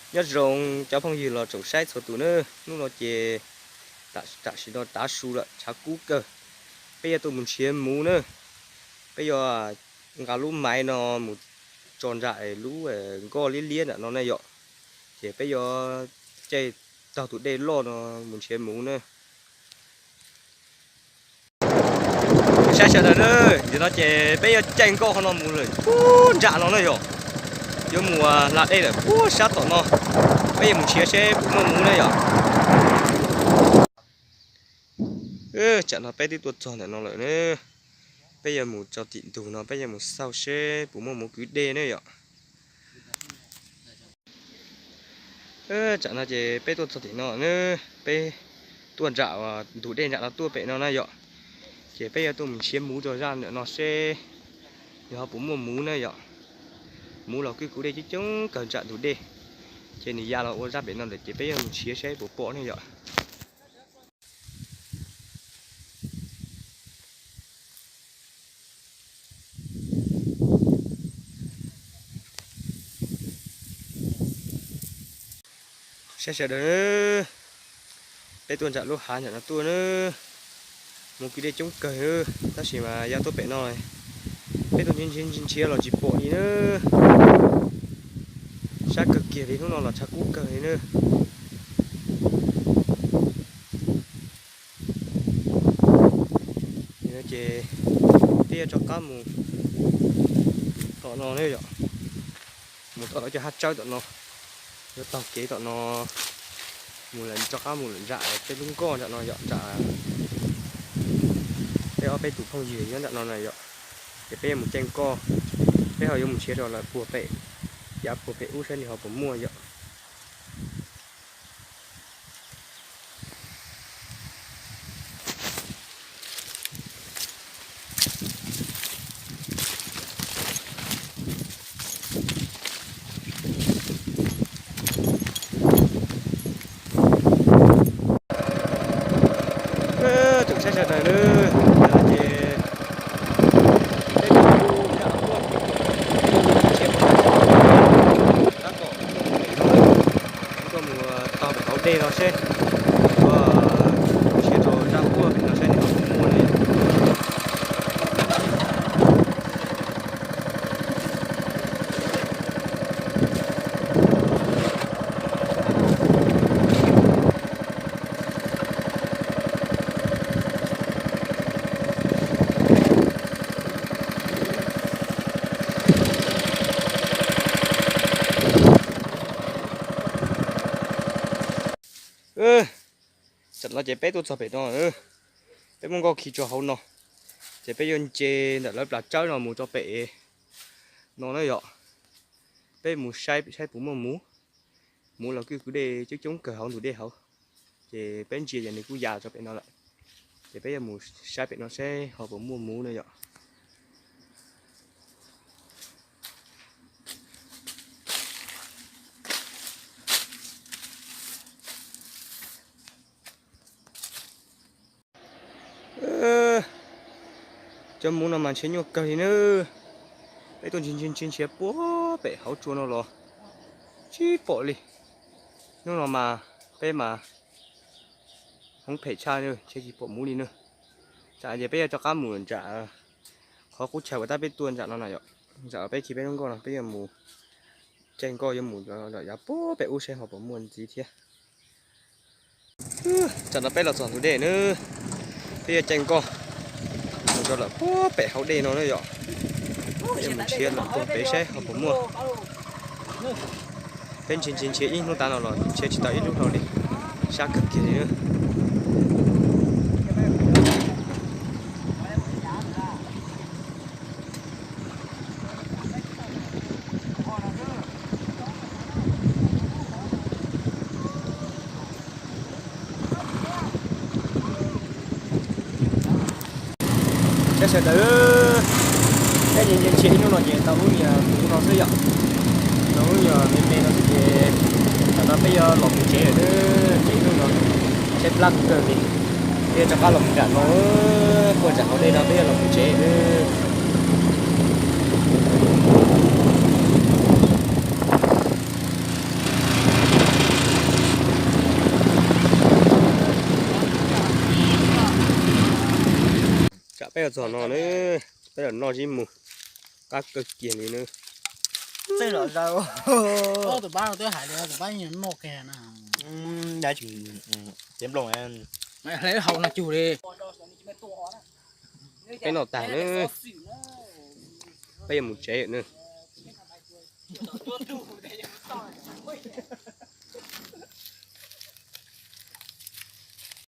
Nyob zoo cov phooj ywg los tsoom saib txhua tus nawb, hnub no ces tam sim no tav su lawm tshav kub kawg, peb yuav tuaj mus nrhiav muv nawb. Peb yuav nqa lub maiv no mus tso nram lub nkoj liab liab nram no na yom, ces peb yuav caij taug tus dej loj no mus nrhiav muv nawb. Saib sawv daws nawb, nim no ces peb yuav caij nkoj qhov no mus lawm puag nram no na yom, yuav mus hla dej lawm puag sab tom no, peb yuav mus nrhiav seb puas muaj muv na yom. Tsam no peb twb tuaj txog ntawm no lawm na, peb yuav mus tso tim ntug no peb yuav mus xauj seb puas muaj muv kwv dej na yom. Tsam no ces peb tuaj txog tim no na, peb tuaj nram ntug dej nram no tuaj pem no na yom, ces peb yuav tuaj mus nrhiav muv rau zaj ntawm no seb nws ho puas muaj muv na yom. Muv los kwj kwv dej coob coob kawg nram ntug dej, ces nws ya los ua zaj pem no lawm ces peb yuav mus nrhiav seb puas pom ne yom. Saib sawv daws, peb tuaj nram lub hav nram no tuaj na, muv kwv dej coob kawg, tab sis mas ya tuaj pem no peb tuaj nrhiav los tsis pom li na. Sab kawg kiag li, hnub no los tshav kub kawg li na. Ces peb yuav rov qab mus tom no na yom, mus tom lawv cov hav tsawb tom no, yuav taug kev tom no mus lawm, rov qab mus lawm nram peb lub nkoj nram no yom, nram peb ob peb tus phooj ywg nyob nram no na yom. Ces peb yuav mus caij nkoj, peb ho yuav mus nrhiav rau lawv puag pem, yav puag pem ub saib nws ho puas muaj yom. Tsoom saib sawv daws nawb, ces peb tuaj mus nram tuaj, peb tuaj mus nrhiav tab tom tuaj mus taug pem hauv dej no seb, yuav nrhiav rau zaj puag pem no seb nws ho puas muaj li. Tam no ces peb tuaj txog pem no, peb muab nkoj khi rau hauv no, ces peb yuav nce ntawm lawv plas tsawb no mus rau pem no na yom. Peb mus saib saib puas muaj muv. Muv los kwj kwv dej coob coob kawg hauv ntug dej hauv, ces peb ntsia ces nws kuj ya rau pem no lawm, ces peb yuav mus saib pem no seb ho puas muaj muv na yom. Cov muv no mas ntshe nyuaj kawg li nawb. Peb tuaj nrhiav nrhiav nrhiav puag pem hauv tsua no los tsis pom li. Hnub no mas peb mas hoob phem tshaj, ntshe tsis pom muv li nawb. Tsam ces peb yuav rov qab mus nram qhov qub chaw uas tab peb tuaj nram no na yom. Nram peb khi peb lub nkoj no peb yuav mus caij nkoj yuav mus yav puag pem ub seb ho puas muaj ntxiv thiab. Tsam no peb los txog ntug dej nawb, peb yuav caij nkoj mus rau lawm puag pem hauv dej no na yom. Peb yuav mus nrhiav lawm puag pem saib ho puas muaj. Peb nrhiav nrhiav nrhiav ib hnub tas no los nrhiav tsis tau ib lub hlau li, sab kawg kiag li nawb. Saib sawv daws, peb nrhiav nrhiav ib hnub no ces tau lub nyuag kuv no xwb yom. Tau lub nyuag me me no xwb ces tam no peb yuav los mus tsev lawm nawb. Ces ib hnub no saib plab kawg li, peb yuav rov qab los mus nram no, puag nram hauv dej no peb yuav los mus tsev nawb. Kam peb yuav txog no na, peb los noj zib mus, qab kawg kiag li na. Txawj los zaws. Tus pab no twb hais tias tus pab noj kiag na. Tiav nplooj, hle haus no cug li. Peb noj tag na, peb yuav mus tsev na.